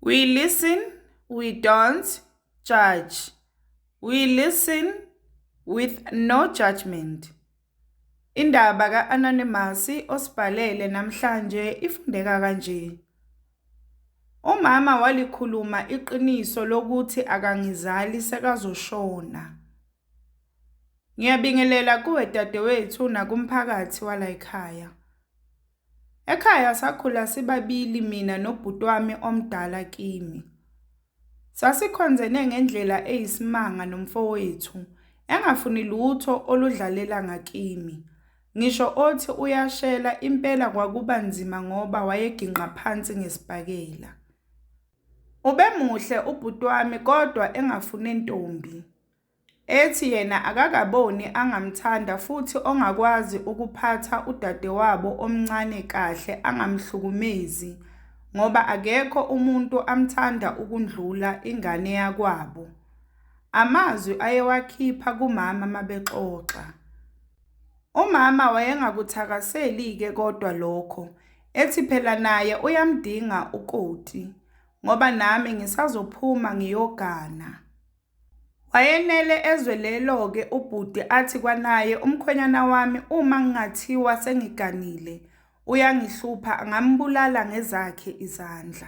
We listen, we don't judge. We listen with no judgment. Indaba ka-Anonymous osibhalele namhlanje ifundeka kanje. Umama walikhuluma iqiniso lokuthi akangizali sekazoshona. Ngiyabingelela kuwe dadewethu nakumphakathi walayikhaya. Ekhaya sakhula sibabili mina nobhuti wami omdala kimi. Sasikhonzene ngendlela eyisimanga nomfowethu, engafuni lutho oludlalela ngakimi. Ngisho othi uyashela impela kwakuba nzima ngoba wayeginqa phansi ngesibhakela. Ubemuhle ubhuti wami kodwa engafune ntombi. Ethi yena akakaboni angamthanda futhi ongakwazi ukuphatha udadewabo omncane kahle angamhlukumezi ngoba akekho umuntu amthanda ukundlula ingane yakwabo. Amazwi ayewakhipha kumama mabexoxa. Umama wayengakuthakaseli-ke kodwa lokho, ethi phela naye uyamdinga ukoti, ngoba nami ngisazophuma ngiyogana. Wayenele ezwe lelo-ke ubhuti athi kwanaye umkhwenyana wami uma kungathiwa sengiganile uyangihlupha angambulala ngezakhe izandla.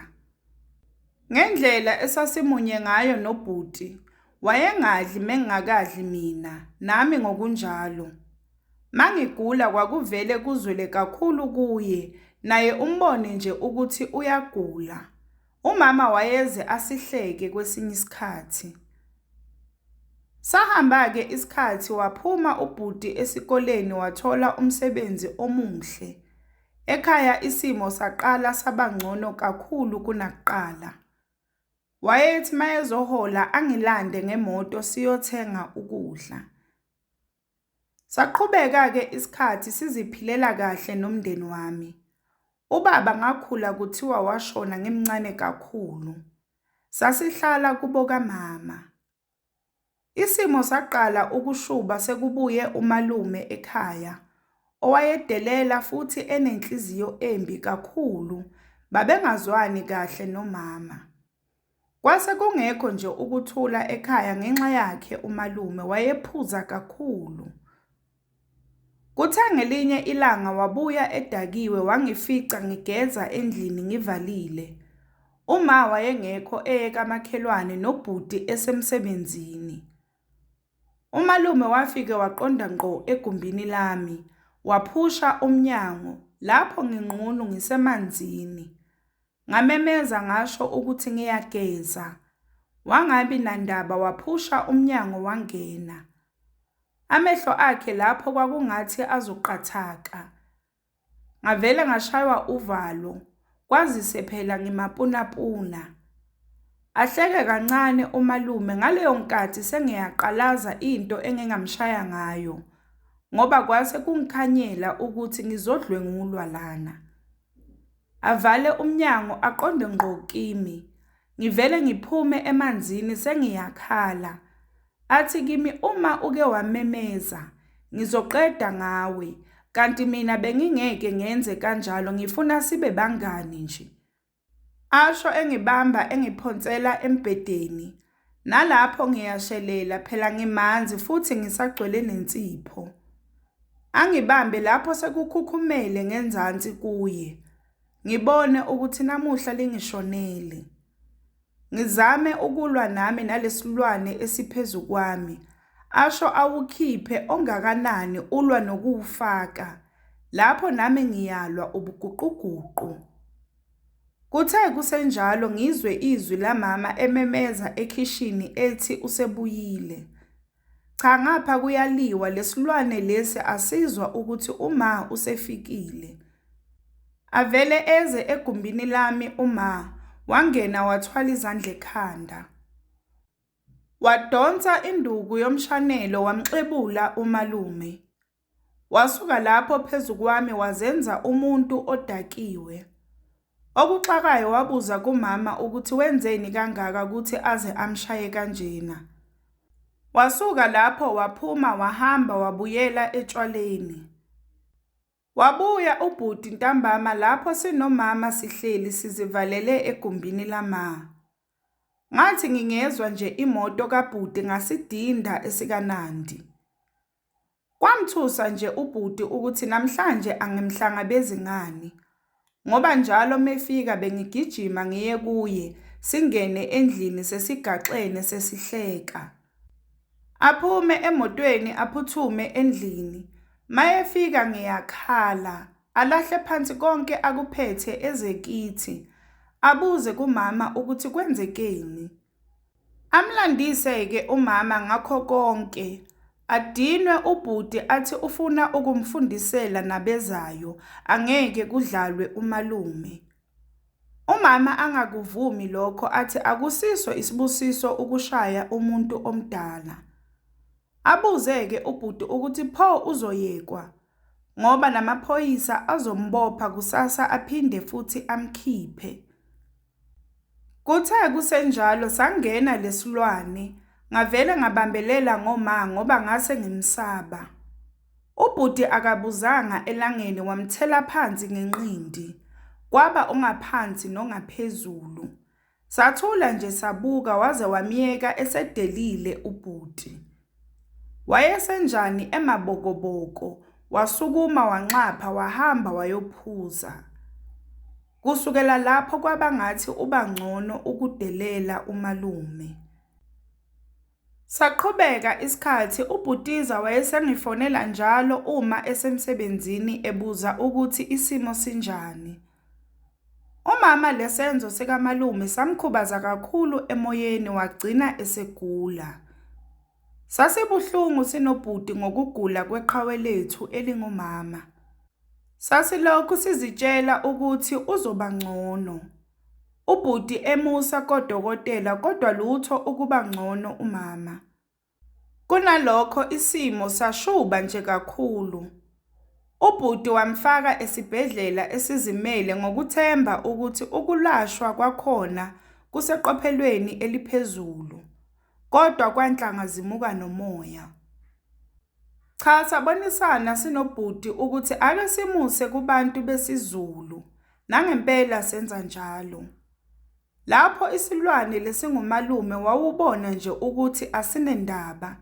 Ngendlela esasimunye ngayo nobhuti, wayengadli mengingakadli mina, nami ngokunjalo. Mangigula kwakuvele kuzwele kakhulu kuye, naye umbone nje ukuthi uyagula. Umama wayeze asihleke kwesinye isikhathi. Sahamba-ke isikhathi waphuma ubhuti esikoleni wathola umsebenzi omuhle. Ekhaya isimo saqala saba ngcono kakhulu kunakuqala. Wayethi mayezohola angilande ngemoto siyothenga ukudla. Saqhubeka-ke isikhathi siziphilela kahle nomndeni wami. Ubaba ngakhula kuthiwa washona ngimncane kakhulu. Sasihlala kubo kamama. Isimo saqala ukushuba sekubuye umalume ekhaya, owayedelela futhi enenhliziyo embi kakhulu. Babengazwani kahle nomama. Kwase kungekho nje ukuthula ekhaya ngenxa yakhe umalume wayephuza kakhulu. Kuthe ngelinye ilanga wabuya edakiwe wangifica ngigeza endlini ngivalile. Uma wayengekho eye kamakhelwane nobhuti esemsebenzini. Umalume wafike waqonda ngqo egumbini lami, waphusha umnyango, lapho nginqunu ngisemanzini. Ngamemeza ngasho ukuthi ngiyageza. Wangabi nandaba waphusha umnyango wangena. Amehlo akhe lapho kwakungathi azoqathaka. Ngavele ngashaywa uvalo, kwazise phela ngimapunapuna. Ahleke kancane umalume ngaleyo nkathi sengiyaqalaza into engingamshaya ngayo, ngoba kwase kungikhanyela ukuthi ngizodlwengulwa lana. Avale umnyango aqonde ngqo kimi. Ngivele ngiphume emanzini sengiyakhala. Athi kimi uma uke wamemeza, ngizoqeda ngawe, kanti mina bengingeke ngenze kanjalo ngifuna sibe bangani nje. Asho engibamba engiphonsela embhedeni. Nalapho ngiyashelela phela ngimanzi futhi ngisagcwele nensipho. Angibambe lapho sekukhukhumele ngenzansi kuye. Ngibone ukuthi namuhla lingishonele. Ngizame ukulwa nami nalesilwane esiphezu kwami. Asho awukhiphe ongakanani ulwa nokuwufaka. Lapho nami ngiyalwa ubuguquguqu. Kuthe kusenjalo ngizwe izwi lamama ememeza ekhishini ethi usebuyile. Cha ngapha kuyaliwa lesilwane lesi asizwa ukuthi uma usefikile. Avele eze egumbini lami uma, wangena wathwala izandla ekhanda. Wadonsa induku yomshanelo wamxebula umalume. Wasuka lapho phezu kwami wazenza umuntu odakiwe. Okuxakayo wabuza kumama ukuthi wenzeni kangaka ukuthi aze amshaye kanjena. Wasuka lapho waphuma wahamba wabuyela etshwaleni. Wabuya ubhuti ntambama lapho sinomama sihleli sizivalele egumbini lama. Ngathi ngingezwa nje imoto kabhuti ngasidinda esikaNandi. Kwamthusa nje ubhuti ukuthi namhlanje angimhlangabezi ngani, ngoba njalo mefika bengigijima ngiye kuye singene endlini sesigaxene sesihleka. Aphume emotweni aphuthume endlini, mayefika ngiyakhala, alahle phansi konke akuphethe eze kithi, abuze kumama ukuthi kwenzekeni. Amlandise-ke umama ngakho konke, adinwe ubhuti athi ufuna ukumfundisela nabezayo angeke kudlalwe umalume. Umama angakuvumi lokho athi akusiso isibusiso ukushaya umuntu omdala. Abuze-ke ubhuti ukuthi pho uzoyekwa, ngoba namaphoyisa azombopha kusasa aphinde futhi amkhiphe. Kuthe kusenjalo sangena lesilwane, ngavele ngabambelela ngoma ngoba ngase ngimsaba. Ubhuti akabuzanga elangeni wamthela phansi ngenqindi, kwaba ongaphansi nongaphezulu. Sathula nje sabuka waze wamyeka esedelile ubhuti. Wayesenjani emabokoboko, wasukuma wanxapha wahamba wayophuza. Kusukela lapho kwaba ngathi uba ngcono ukudelela umalume. Saqhubeka isikhathi ubhutiza wayesengifonela njalo uma esemsebenzini ebuza ukuthi isimo sinjani. Umama lesenzo sikamalume samkhubaza kakhulu emoyeni wagcina esegula. Sasibuhlungu sinobhuti ngokugula kweqhawe lethu elingumama. Sasilokhu sizitshela ukuthi uzoba ngcono. Ubhuti emusa kodokotela kodwa lutho ukuba ngcono umama. Kunalokho isimo sashuba nje kakhulu. Ubhuti wamfaka esibhedlela esizimele ngokuthemba ukuthi ukulashwa kwakhona kuseqophelweni eliphezulu. Kodwa kwanhlanga zimuka nomoya. Cha sabonisana sinobhuti ukuthi ake simuse kubantu besiZulu, nangempela senza njalo. Lapho isilwane lesingumalume wawubona nje ukuthi asinendaba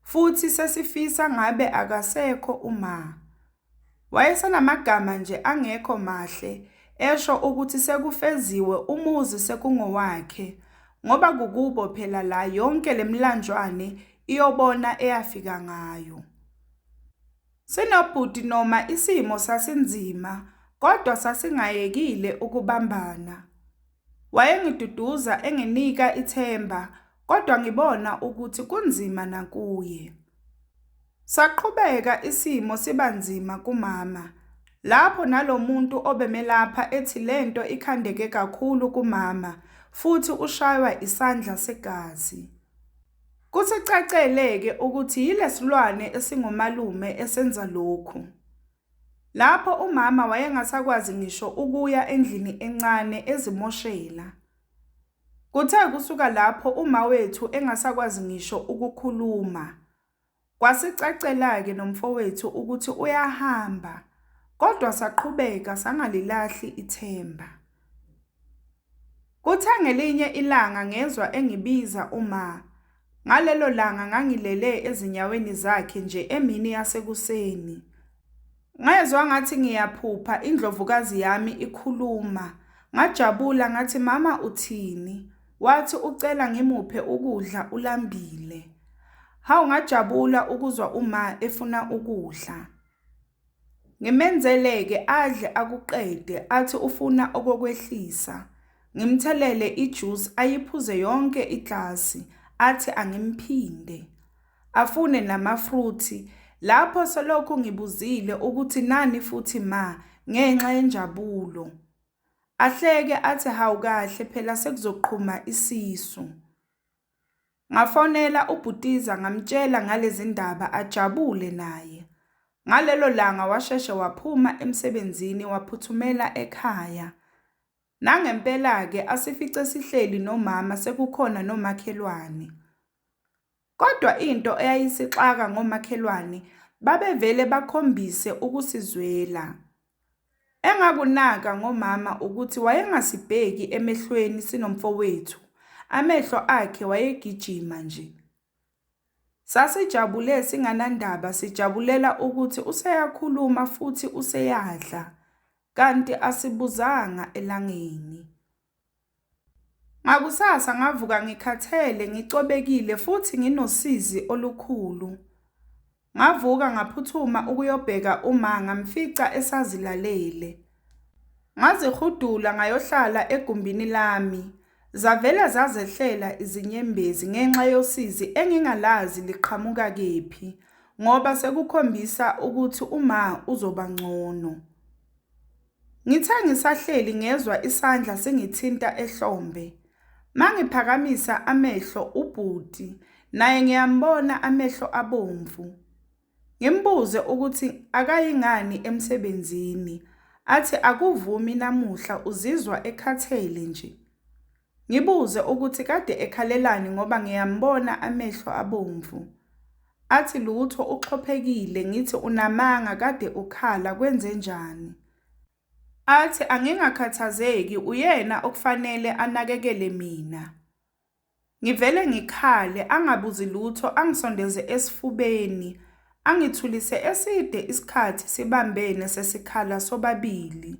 futhi sesifisa ngabe akasekho uma. Wayesenamagama nje angekho mahle esho ukuthi sekufeziwe umuzi sekungowakhe ngoba kukubo phela la yonke le mlanjwane iyobona eyafika ngayo. Sinobhuti noma isimo sasinzima kodwa sasingayekile ukubambana. Wayengiduduza enginika ithemba kodwa ngibona ukuthi kunzima nakuye. Saqhubeka isimo siba nzima kumama, lapho nalo muntu obemelapha ethi lento ikhandeke kakhulu kumama futhi ushaywa isandla segazi. Kusicacele-ke ukuthi yilesilwane esingumalume esenza lokhu. Lapho umama wayengasakwazi ngisho ukuya endlini encane ezimoshela. Kuthe kusuka lapho umawethu engasakwazi ngisho ukukhuluma. Kwasicacela-ke nomfowethu ukuthi uyahamba, kodwa saqhubeka sangalilahli ithemba. Kuthe ngelinye ilanga ngezwa engibiza uma. Ngalelo langa ngangilele ezinyaweni zakhe nje emini yasekuseni. Ngezwa ngathi ngiyaphupha indlovukazi yami ikhuluma. Ngajabula ngathi mama uthini? Wathi ucela ngimuphe ukudla ulambile. Hawu ngajabula ukuzwa uma efuna ukudla. Ngimenzele-ke adle akuqede athi ufuna okokwehlisa. Ngimthelele ijuice ayiphuze yonke iglasi athi angimphinde. Afune namafruthi lapho selokhu ngibuzile ukuthi nani futhi ma ngenxa yenjabulo. Ahleke athi hawu kahle phela sekuzoqhuma isisu. Ngafonela ubhutiza ngamtshela ngalezi ndaba ajabule naye. Ngalelo langa washeshe waphuma emsebenzini waphuthumela ekhaya. Nangempela-ke asifice sihleli nomama sekukhona nomakhelwane. Kodwa into eyayisixaka ngomakhelwane babevele bakhombise ukusizwela. Engakunaka ngomama ukuthi wayengasibheki emehlweni sinomfowethu, amehlo akhe wayegijima nje. Sasijabule singanandaba sijabulela ukuthi useyakhuluma futhi useyadla, kanti asibuzanga elangeni. Ngakusasa ngavuka ngikhathele ngicobekile futhi nginosizi olukhulu. Ngavuka ngaphuthuma ukuyobheka uMa ngamfica esazilalele. Ngazihudula ngayohlala egumbini lami, zavele zazehlela izinyembezi ngenxa yosizi engingalazi liqhamuka kephi ngoba sekukhombisa ukuthi uMa uzoba ngcono. Ngithe ngisahleli ngezwa isandla singithinta ehlombe. Mangiphakamisa amehlo ubhuti, naye ngiyambona amehlo abomvu. Ngimbuze ukuthi akayi ngani emsebenzini, athi akuvumi namuhla uzizwa ekhathele nje. Ngibuze ukuthi kade ekhalelani ngoba ngiyambona amehlo abomvu. Athi lutho uxhophekile ngithi unamanga kade ukhala kwenzenjani. Athi angingakhathazeki uyena okufanele anakekele mina. Ngivele ngikhale angabuzi lutho angisondeze esifubeni angithulise eside isikhathi sibambene sesikhala sobabili.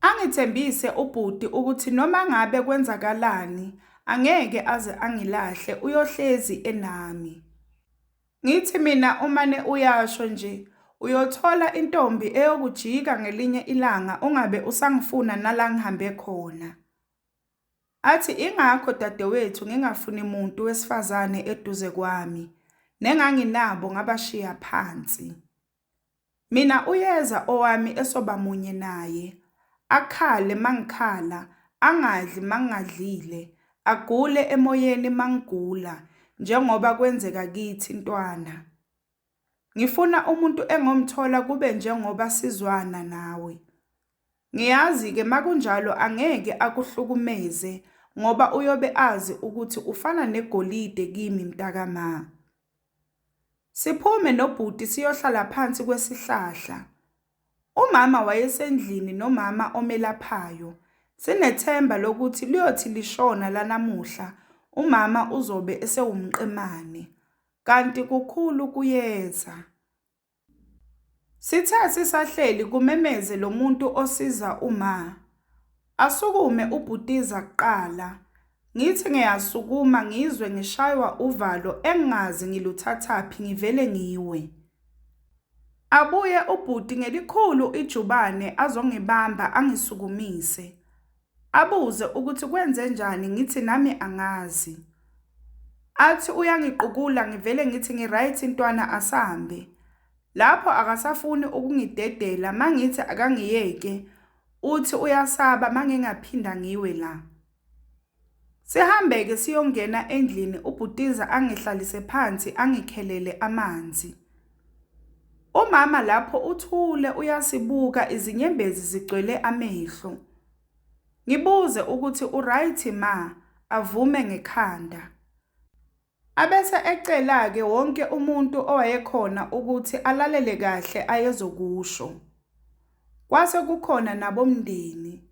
Angithembise ubhuti ukuthi noma ngabe kwenzakalani angeke aze angilahle uyohlezi enami. Ngithi mina umane uyasho nje, uyothola intombi eyokujika ngelinye ilanga ungabe usangifuna nala ngihambe khona. Athi ingakho dadewethu ngingafuni muntu wesifazane eduze kwami, nenganginabo ngabashiya phansi. Mina uyeza owami esoba munye naye, akhale mangikhala, angadli mangingadlile, agule emoyeni mangigula njengoba kwenzeka kithi ntwana. Ngifuna umuntu engomthola kube njengoba sizwana nawe. Ngiyazi-ke makunjalo angeke akuhlukumeze ngoba uyobe azi ukuthi ufana negolide kimi mntakama. Siphume nobhuti siyohlala phansi kwesihlahla. Umama wayesendlini nomama omelaphayo. Sinethemba lokuthi liyothi lishona lanamuhla umama uzobe esewumqemane. Kanti kukhulu kuyeza. Sithe sisahleli kumemeze lo muntu osiza uMa. Asukume ubhutiza kuqala. Ngithi ngiyasukuma ngizwe ngishaywa uvalo engingazi ngiluthathaphi ngivele ngiwe. Abuye ubhuti ngelikhulu ijubane azongibamba angisukumise. Abuze ukuthi kwenzenjani ngithi nami angazi. Athi uyangiqukula ngivele ngithi ngi-right ntwana asambe. Lapho akasafuni ukungidedela mangithi akangiyeke uthi uyasaba mangingaphinda ngiwe la. Sihambe-ke siyongena endlini ubhutiza angihlalise phansi angikhelele amanzi. Umama lapho uthule uyasibuka izinyembezi zigcwele amehlo. Ngibuze ukuthi u-right ma, avume ngekhanda. Abese ecela-ke wonke umuntu owayekhona ukuthi alalele kahle ayezokusho. Kwase kukhona nabomndeni.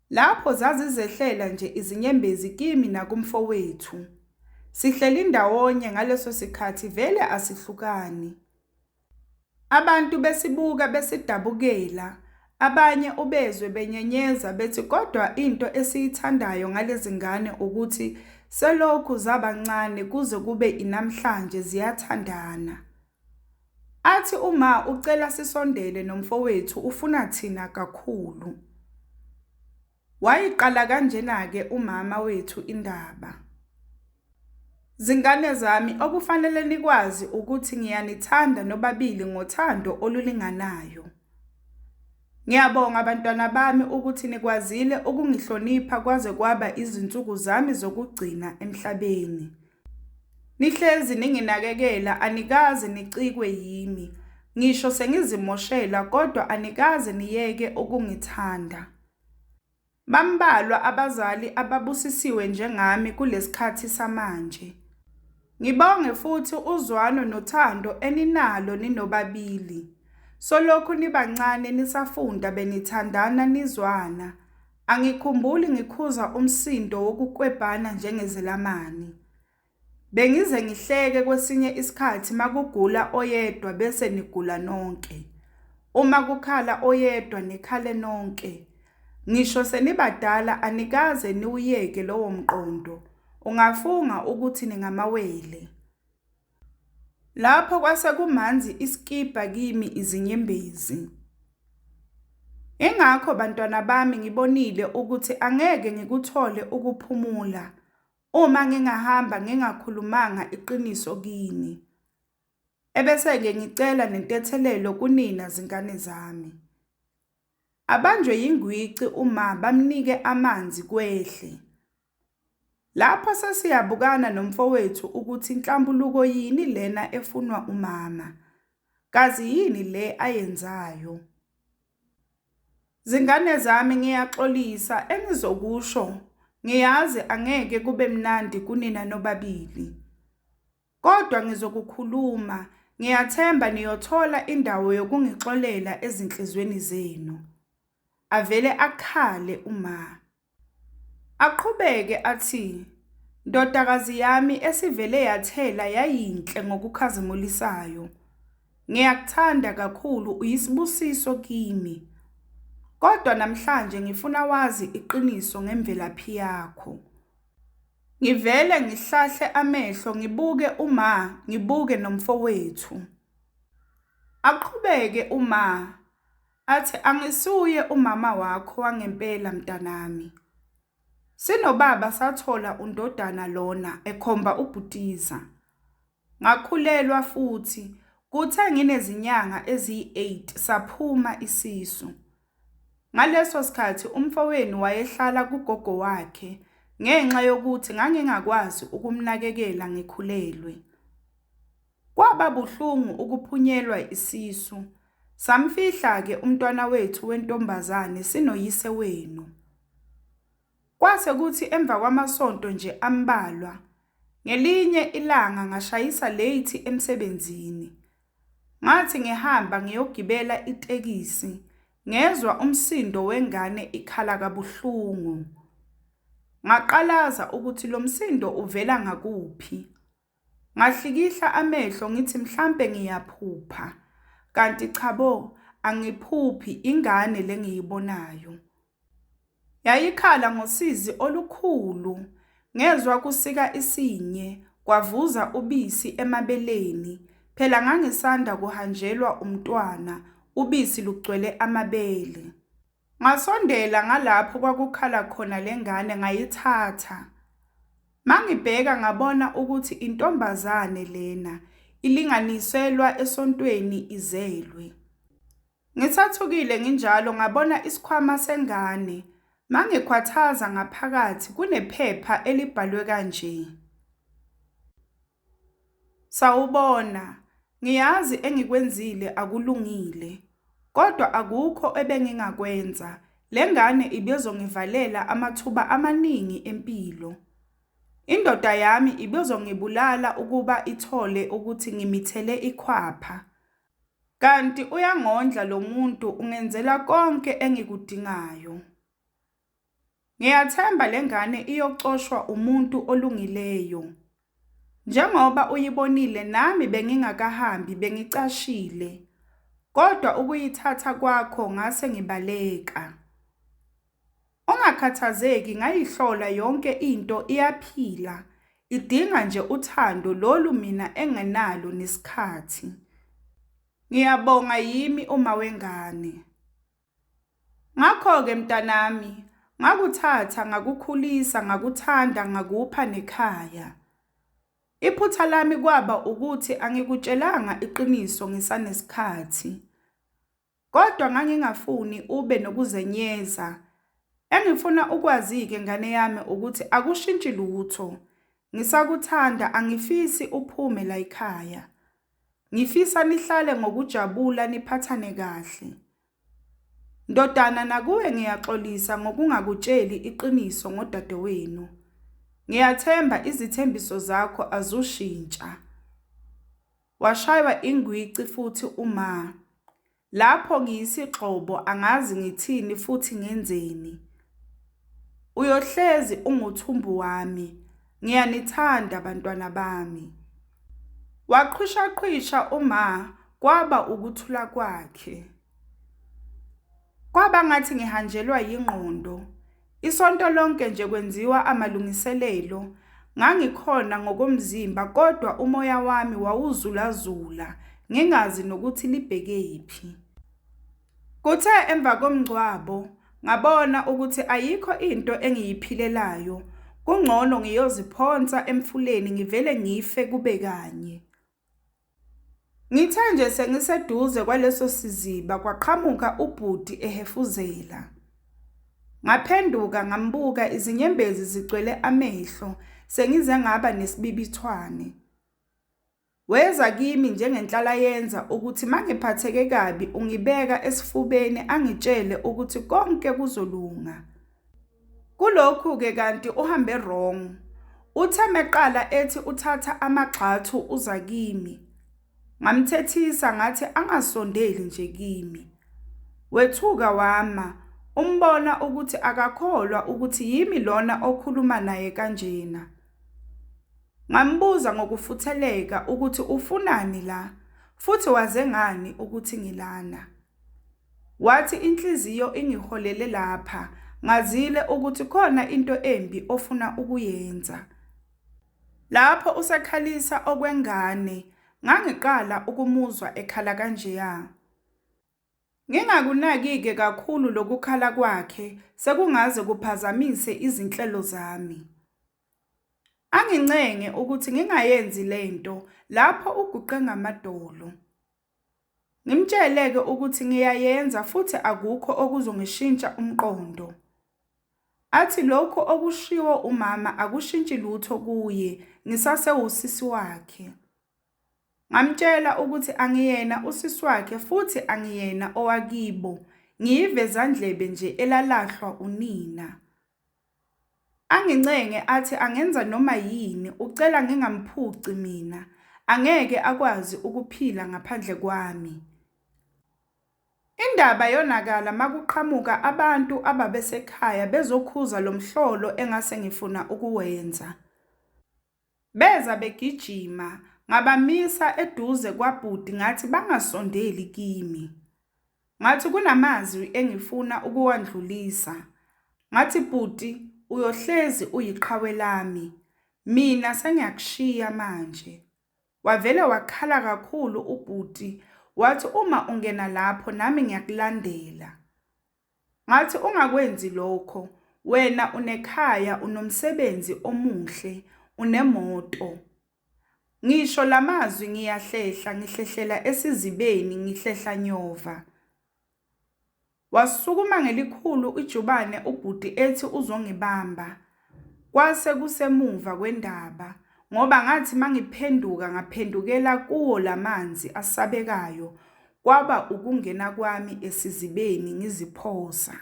Lapho zazizehlela nje izinyembezi kimi nakumfowethu. Sihleli ndawonye ngaleso sikhathi vele asihlukani. Abantu besibuka besidabukela, abanye ubezwe benyenyeza bethi kodwa into esiyithandayo ngalezi ngane ukuthi selokhu zabancane kuze kube inamhlanje ziyathandana. Athi uMa ucela sisondele nomfowethu ufuna thina kakhulu. Wayiqala kanjena-ke umama wethu indaba. Zingane zami okufanele nikwazi ukuthi ngiyanithanda nobabili ngothando olulinganayo. Ngiyabonga bantwana bami ukuthi nikwazile ukungihlonipha kwaze kwaba izinsuku zami zokugcina emhlabeni. Nihlezi ninginakekela anikaze nicikwe yimi, ngisho sengizimoshela kodwa anikaze niyeke ukungithanda. Bambalwa abazali ababusisiwe njengami kulesikhathi samanje. Ngibonge futhi uzwano nothando eninalo ninobabili. Solokhu nibancane nisafunda benithandana nizwana. Angikhumbuli ngikhuza umsindo wokuklwebhana njengezelamani. Bengize ngihleke kwesinye isikhathi makugula oyedwa bese nigula nonke. Uma kukhala oyedwa nikhale nonke. Ngisho senibadala anikaze niwuyeke lowo mqondo, ungafunga ukuthi ningamawele. Lapho kwase kumanzi isikibha kimi izinyembezi. Ingakho bantwana bami ngibonile ukuthi angeke ngikuthole ukuphumula uma ngingahamba ngingakhulumanga iqiniso kini. Ebese-ke ngicela nentethelelo kunina zingane zami. Abanjwe yingwici uma bamnike amanzi kwehle. Lapho sesiyabukana nomfowethu ukuthi nhlambuluko yini lena efunwa umama. Kazi yini le ayenzayo? Zingane zami ngiyaxolisa engizokusho ngiyazi angeke kube mnandi kunina nobabili. Kodwa ngizokukhuluma ngiyathemba niyothola indawo yokungixolela ezinhlizweni zenu. Avele akhale uma. Aqhubeke athi, Ndodakazi yami esivele yathela yayinhle ngokukhazimulisayo. Ngiyakuthanda kakhulu uyisibusiso kimi. Kodwa namhlanje ngifuna wazi iqiniso ngemvelaphi yakho. Ngivele ngihlahle amehlo ngibuke uma ngibuke nomfowethu. Aqhubeke uma athi angisuye umama wakho wangempela mntanami. Sinobaba sathola undodana lona ekhomba ubhutiza. Ngakhulelwa futhi kuthe nginezinyanga eziyi-8 saphuma isisu. Ngaleso sikhathi umfowenu wayehlala kugogo wakhe ngenxa yokuthi ngangingakwazi ukumnakekela ngikhulelwe. Kwaba buhlungu ukuphunyelwa isisu, samfihla-ke umntwana wethu wentombazane sinoyise wenu. Kwase kuthi emva kwamasonto nje ambalwa, ngelinye ilanga ngashayisa late emsebenzini. Ngathi ngihamba ngiyogibela itekisi, ngezwa umsindo wengane ikhala kabuhlungu. Ngaqalaza ukuthi lo msindo uvela ngakuphi. Ngahlikihla amehlo ngithi mhlampe ngiyaphupha, kanti chabo angiphuphi ingane le ngiyibonayo. Yayikhala ngosizi olukhulu, ngezwa kusika isinye, kwavuza ubisi emabeleni. Phela ngangisanda kuhanjelwa umntwana, ubisi lugcwele amabele. Ngasondela ngalapho kwakukhala khona le ngane ngayithatha. Mangibheka ngabona ukuthi intombazane lena, ilinganiselwa esontweni izelwe. Ngisathukile nginjalo ngabona isikhwama sengane. Mangikhwathaza ngaphakathi kunephepha elibhalwe kanje. Sawubona, ngiyazi engikwenzile akulungile, kodwa akukho ebengingakwenza. Le ngane ibizongivalela amathuba amaningi empilo. Indoda yami ibizongibulala ukuba ithole ukuthi ngimithele ikhwapha. Kanti uyangondla lo muntu ungenzela konke engikudingayo. Ngiyathemba le ngane iyocoshwa umuntu olungileyo. Njengoba uyibonile nami bengingakahambi bengicashile. Kodwa ukuyithatha kwakho ngase ngibaleka. Ungakhathazeki ngayihlola yonke into iyaphila. Idinga nje uthando lolu mina enginalo nesikhathi. Ngiyabonga yimi uma wengane. Ngakho-ke mntanami, ngakuthatha ngakukhulisa ngakuthanda ngakupha nekhaya. Iphutha lami kwaba ukuthi angikutshelanga iqiniso ngisanesikhathi. Kodwa ngangingafuni ube nokuzenyeza. Engifuna ukwazi-ke ngane yami ukuthi akushintshi lutho. Ngisakuthanda angifisi uphume layikhaya. Ngifisa nihlale ngokujabula niphathane kahle. Ndodana nakuwe ngiyaxolisa ngokungakutsheli iqiniso ngodadewenu. Ngiyathemba izithembiso zakho azushintsha. Washaywa ingwici futhi uma. Lapho ngiyisigxobo angazi ngithini futhi ngenzeni. Uyohlezi unguthumbu wami. Ngiyanithanda bantwana bami. Waqhwishaqhwisha uMa kwaba ukuthula kwakhe. Kwaba ngathi ngihanjelwa yingqondo. Isonto lonke nje kwenziwa amalungiselelo. Ngangikhona ngokomzimba kodwa umoya wami wawuzulazula, ngingazi nokuthi libhekephi. Kuthe emva komngcwabo, ngabona ukuthi ayikho into engiyiphilelayo, kungcono ngiyoziphonsa emfuleni ngivele ngife kube kanye. Ngithe nje sengiseduze kwaleso siziba kwaqhamuka ubhuti ehefuzela. Ngaphenduka ngambuka izinyembezi zigcwele amehlo sengize ngaba nesibibithwane. Weza kimi njengenhlalayenza ukuthi mangiphatheke kabi ungibeka esifubeni angitshele ukuthi konke kuzolunga. Kulokhu-ke kanti uhambe wrong. Uthe meqala ethi uthatha amagxathu uza kimi. Ngamthethisa ngathi angasondeli nje kimi. Wethuka wama, umbona ukuthi akakholwa ukuthi yimi lona okhuluma naye kanjena. Ngambuza ngokufutheleka ukuthi ufunani la, futhi waze ngani ukuthi ngilana. Wathi inhliziyo ingiholele lapha, ngazile ukuthi khona into embi ofuna ukuyenza. Lapho usekhalisa okwengane, ngangiqala ukumuzwa ekhala kanjeya. Ngingakunaki-ke kakhulu lokukhala kwakhe sekungaze kuphazamise izinhlelo zami. Angincenge ukuthi ngingayenzi le nto lapho uguqe ngamadolo. Ngimtshele-ke ukuthi ngiyayenza futhi akukho okuzongishintsha umqondo. Athi lokhu okushiwo umama akushintshi lutho kuye, ngisasewusisi wakhe. Ngamtshela ukuthi angiyena usisi wakhe futhi angiyena owakibo, ngiyivezandlebe nje elalahlwa unina. Angincenge athi angenza noma yini ucela ngingamphuci mina, angeke akwazi ukuphila ngaphandle kwami. Indaba yonakala makuqhamuka abantu ababesekhaya bezokhuza lo mhlolo engase ngifuna ukuwenza. Beza begijima, ngabamisa eduze kwabhuti ngathi bangasondeli kimi. Ngathi kunamazwi engifuna ukuwandlulisa. Ngathi bhuti uyohlezi uyiqhawe lami. Mina sengiyakushiya manje. Wavele wakhala kakhulu ubhuti wathi uma ungena lapho nami ngiyakulandela. Ngathi ungakwenzi lokho, wena unekhaya, unomsebenzi omuhle, unemoto. Ngisho lamazwi ngiyahlehla ngihlehlela esizibeni ngihlehla nyova. Wasukuma ngelikhulu ijubane ubhuti ethi uzongibamba. Kwase kusemuva kwendaba ngoba ngathi mangiphenduka ngaphendukela kuwo lamanzi asabekayo kwaba ukungena kwami esizibeni ngiziphosa.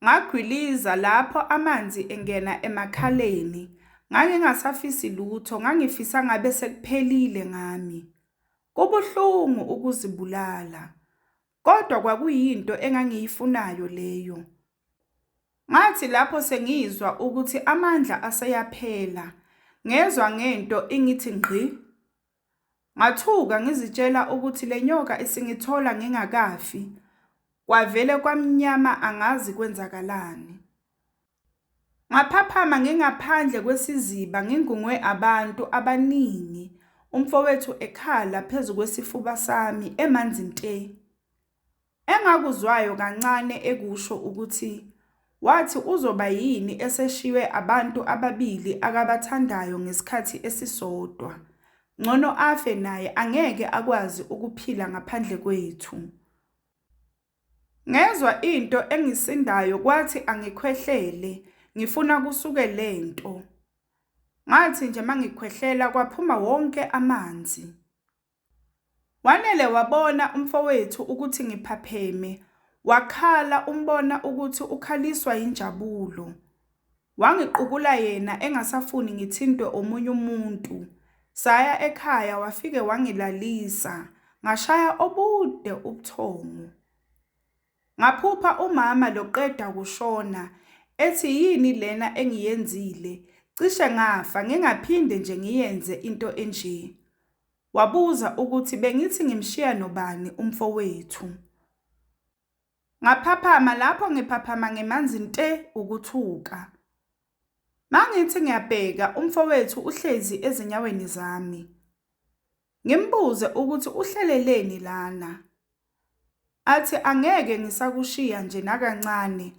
Ngagwiliza lapho amanzi engena emakhaleni. Ngangingasafisi lutho, ngangifisa ngabe sekuphelile ngami. Kubuhlungu ukuzibulala. Kodwa kwakuyinto engangiyifunayo leyo. Ngathi lapho sengizwa ukuthi amandla aseyaphela, ngezwa ngento ingithi ngqi. Ngathuka ngizitshela ukuthi le nyoka isingithola ngingakafi. Kwavele kwamnyama angazi kwenzakalani. Ngaphaphama ngingaphandle kwesiziba ngingungwe abantu abaningi, umfowethu ekhala phezu kwesifuba sami emanzi nte. Engakuzwayo kancane ekusho ukuthi wathi uzoba yini eseshiywe abantu ababili akabathandayo ngesikhathi esisodwa. Ngcono afe naye angeke akwazi ukuphila ngaphandle kwethu. Ngezwa into engisindayo kwathi angikhwehlele ngifuna kusuke lento. Ngathi nje mangikhwehlela kwaphuma wonke amanzi. Wanele wabona umfowethu ukuthi ngiphapheme, wakhala umbona ukuthi ukhaliswa yinjabulo. Wangiqukula yena engasafuni ngithintwe omunye umuntu. Saya ekhaya wafike wangilalisa. Ngashaya obude ubuthongo. Ngaphupha umama loqeda kushona ethi yini lena engiyenzile cishe ngafa ngingaphinde nje ngiyenze into enje. Wabuza ukuthi bengithi ngimshiya nobani umfowethu. Ngaphaphama lapho ngiphaphama ngimanzi nte ukuthuka. Mangithi ngiyabheka umfowethu uhlezi ezinyaweni zami. Ngimbuze ukuthi uhleleleni lana. Athi angeke ngisakushiya nje nakancane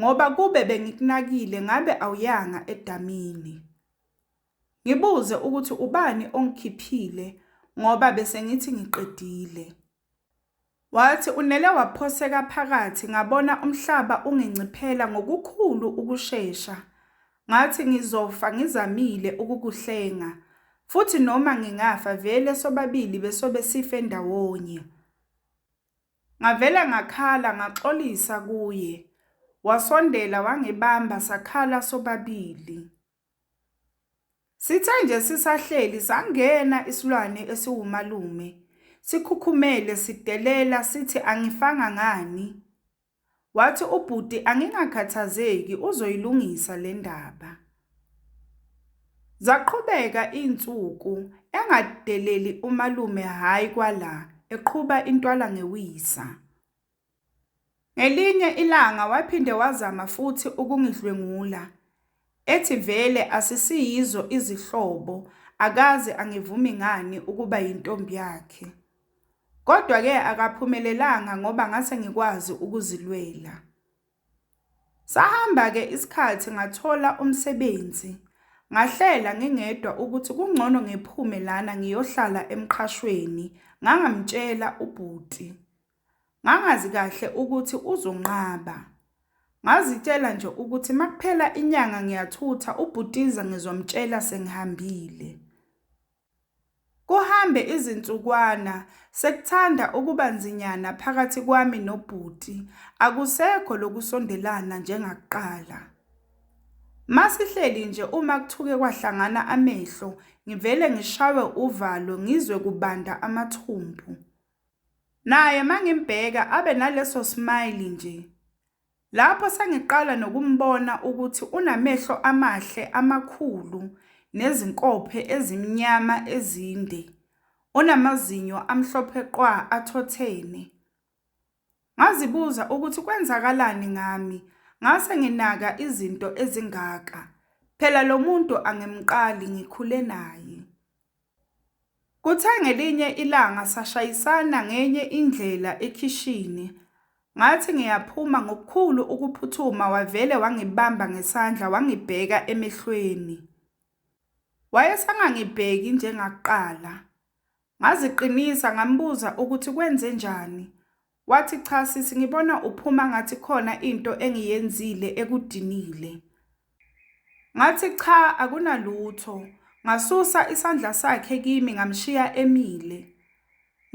ngoba kube bengikunakile ngabe awuyanga edamini. Ngibuze ukuthi ubani ongikhiphile ngoba bese ngithi ngiqedile. Wathi unele waphoseka phakathi ngabona umhlaba unginciphela ngokukhulu ukushesha. Ngathi ngizofa ngizamile ukukuhlenga futhi noma ngingafa vele sobabili besobe sife ndawonye. Ngavele ngakhala ngaxolisa kuye. Wasondela wangibamba sakhala sobabili. Sithe nje sisahleli sangena isilwane esiwumalume, sikhukhumele sidelela sithi angifanga ngani. Wathi ubhuti angingakhathazeki uzoyilungisa le ndaba. Zaqhubeka iy'nsuku engadeleli umalume hhayi kwala, eqhuba intwala ngewisa. Ngelinye ilanga waphinde wazama futhi ukungidlwengula, ethi vele asisiyizo izihlobo akaze angivumi ngani ukuba yintombi yakhe. Kodwa-ke akaphumelelanga ngoba ngase ngikwazi ukuzilwela. Sahamba-ke isikhathi ngathola umsebenzi. Ngahlela ngingedwa ukuthi kungcono ngiphume lana ngiyohlala emqhashweni, ngangamtshela ubhuti. Ngangazi kahle ukuthi uzonqaba. Ngazitshela nje ukuthi makuphela inyanga ngiyathutha ubhutiza ngizomtshela sengihambile. Kuhambe izinsukwana sekuthanda ukuba nzinyana phakathi kwami nobhuti, akusekho lokusondelana njengakuqala. Masihleli nje uma kuthuke kwahlangana amehlo ngivele ngishawe uvalo ngizwe kubanda amathumbu. Naye mangimbheka abe naleso smile nje. Lapho sengiqala nokumbona ukuthi unamehlo amahle amakhulu nezinkophe ezimnyama ezinde. Unamazinyo amhlophe qwa athothene. Ngazibuza ukuthi kwenzakalani ngami ngase nginaka izinto ezingaka. Phela lo muntu angimqali ngikhule naye. Kuthe ngelinye ilanga sashayisana ngenye indlela ekhishini. Ngathi ngiyaphuma ngokukhulu ukuphuthuma wavele wangibamba ngesandla wangibheka emehlweni. Wayesangangibheki njengakuqala. Ngaziqinisa ngambuza ukuthi kwenzenjani. Wathi cha sisi ngibona uphuma ngathi khona into engiyenzile ekudinile. Ngathi cha akunalutho, ngasusa isandla sakhe kimi ngamshiya emile.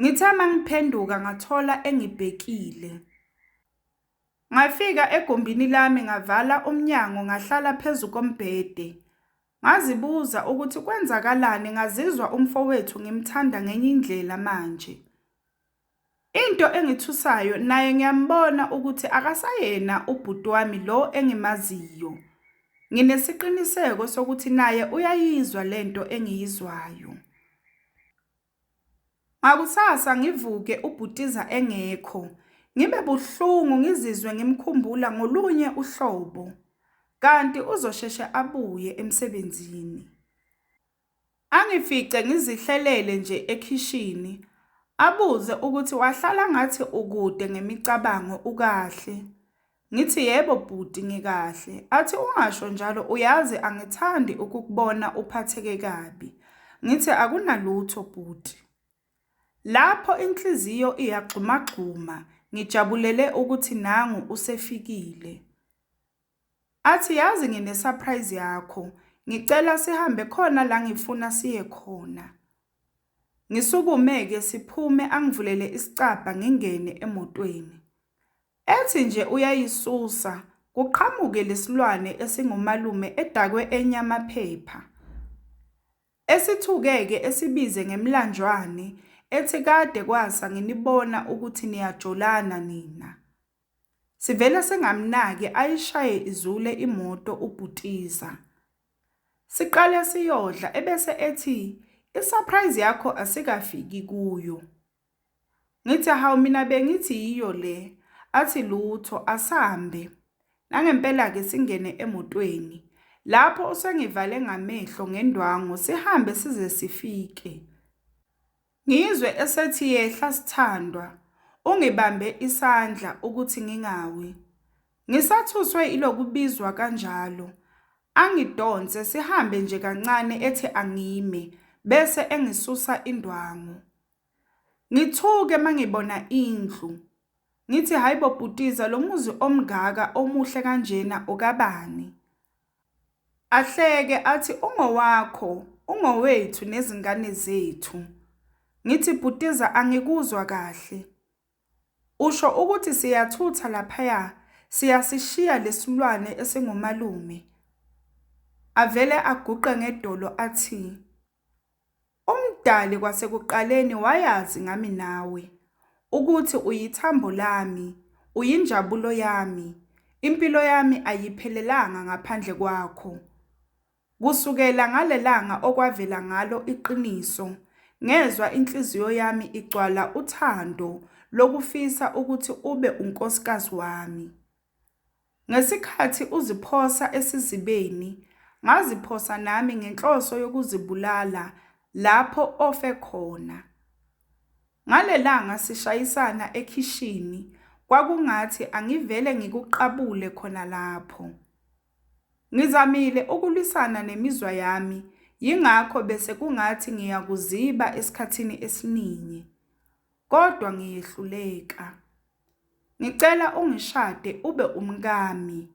Ngithe mangiphenduka ngathola engibhekile. Ngafika egumbini lami ngavala umnyango ngahlala phezu kombhede. Ngazibuza ukuthi kwenzakalani ngazizwa umfowethu ngimthanda ngenye indlela manje. Into engithusayo naye ngiyambona ukuthi akasayena ubhuti wami lo engimaziyo. Nginesiqiniseko sokuthi naye uyayizwa lento engiyizwayo. Ngakusasa ngivuke ubhutiza engekho, ngibe buhlungu ngizizwe ngimkhumbula ngolunye uhlobo. Kanti uzosheshe abuye emsebenzini. Angifice ngizihlelele nje ekhishini, abuze ukuthi wahlala ngathi ukude ngemicabango ukahle. Ngithi yebo bhuti ngikahle. Athi ungasho njalo uyazi angithandi ukukubona uphatheke kabi. Ngithi akunalutho bhuti. Lapho inhliziyo iyagxumagxuma ngijabulele ukuthi nangu usefikile. Athi yazi ngine surprise yakho, ngicela sihambe khona la ngifuna siye khona. Ngisukume-ke siphume angivulele isicabha ngingene emotweni. Ethi nje uyayisusa, kuqhamuke lesilwane esingumalume edakwe enye amaphepha. Esithuke-ke esibize ngemlanjwane, ethi kade kwasa nginibona ukuthi niyajolana nina. Sivele singamnaki ayishaye izule imoto ubhutiza. Siqale siyodla ebese ethi i-surprise yakho asikafiki kuyo. Ngithi hawu mina bengithi yiyo le, athi lutho asambe. Nangempela-ke singene emotweni. Lapho usengivale ngamehlo ngendwangu sihambe size sifike. Ngizwe esethi yehla sthandwa, ungibambe isandla ukuthi ngingawi. Ngisathuswe ilokubizwa kanjalo, angidonse sihambe nje kancane ethi angime bese engisusa indwangu. Ngithuke mangibona indlu. Ngithi hayibo bhutiza lo muzi omngaka omuhle kanjena okabani? Ahleke athi ungowakho, ungowethu nezingane zethu. Ngithi bhutiza angikuzwa kahle. Usho ukuthi siyathutha laphaya siyasishiya lesilwane esingumalume. Avele aguqe ngedolo athi UMdali kwasekuqaleni wayazi ngami nawe, ukuthi uyithambo lami, uyinjabulo yami, impilo yami ayiphelelanga ngaphandle kwakho. Kusukela ngalelanga okwavela ngalo iqiniso, ngezwa inhliziyo yami igcwala uthando lokufisa ukuthi ube unkosikazi wami. Ngesikhathi uziphosa esizibeni, ngaziphosa nami ngenhloso yokuzibulala lapho ofe khona. Ngalelanga sishayisana ekhishini, kwakungathi angivele ngikuqabule khona lapho. Ngizamile ukulwisana nemizwa yami, yingakho bese kungathi ngiyakuziba esikhathini esiningi. Kodwa ngiyehluleka. Ngicela ungishade ube umkami.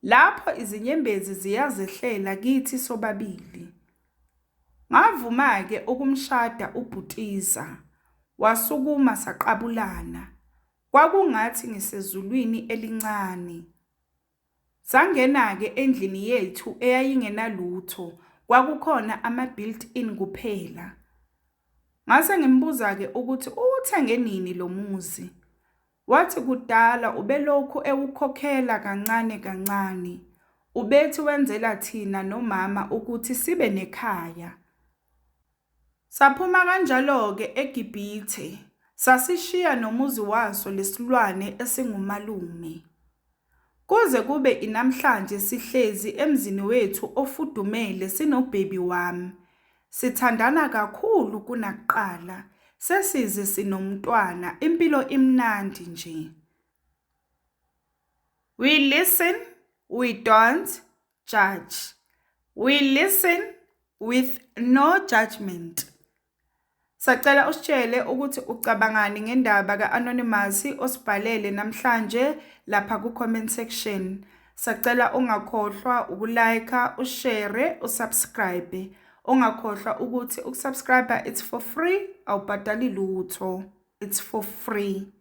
Lapho izinyembezi ziyazehlela kithi sobabili. Ngavuma-ke ukumshada ubhutiza. Wasukuma saqabulana. Kwakungathi ngisezulwini elincane. Sangena-ke endlini yethu eyayingenalutho, kwakukhona ama-built-in kuphela. Ngase ngimbuza-ke ukuthi uwuthenge nini lo muzi. Wathi kudala ubelokhu ewukhokhela kancane kancane. Ubethi wenzela thina nomama ukuthi sibe nekhaya. Saphuma kanjalo-ke eGibhithe, sasishiya nomuzi waso lesilwane esingumalume. Kuze kube inamhlanje sihlezi emzini wethu ofudumele sinobhebi wami. Sithandana kakhulu kunakuqala, sesize sinomntwana, impilo imnandi nje. We listen, we don't judge. We listen with no judgment. Sacela usitshele ukuthi ucabangani ngendaba ka-Anonymous osibhalele namhlanje lapha ku-comment section. Sacela ungakhohlwa uku-like, ushare, usubscribe. Ungakhohlwa ukuthi ukusubscribe it's for free, awubhadali lutho. It's for free.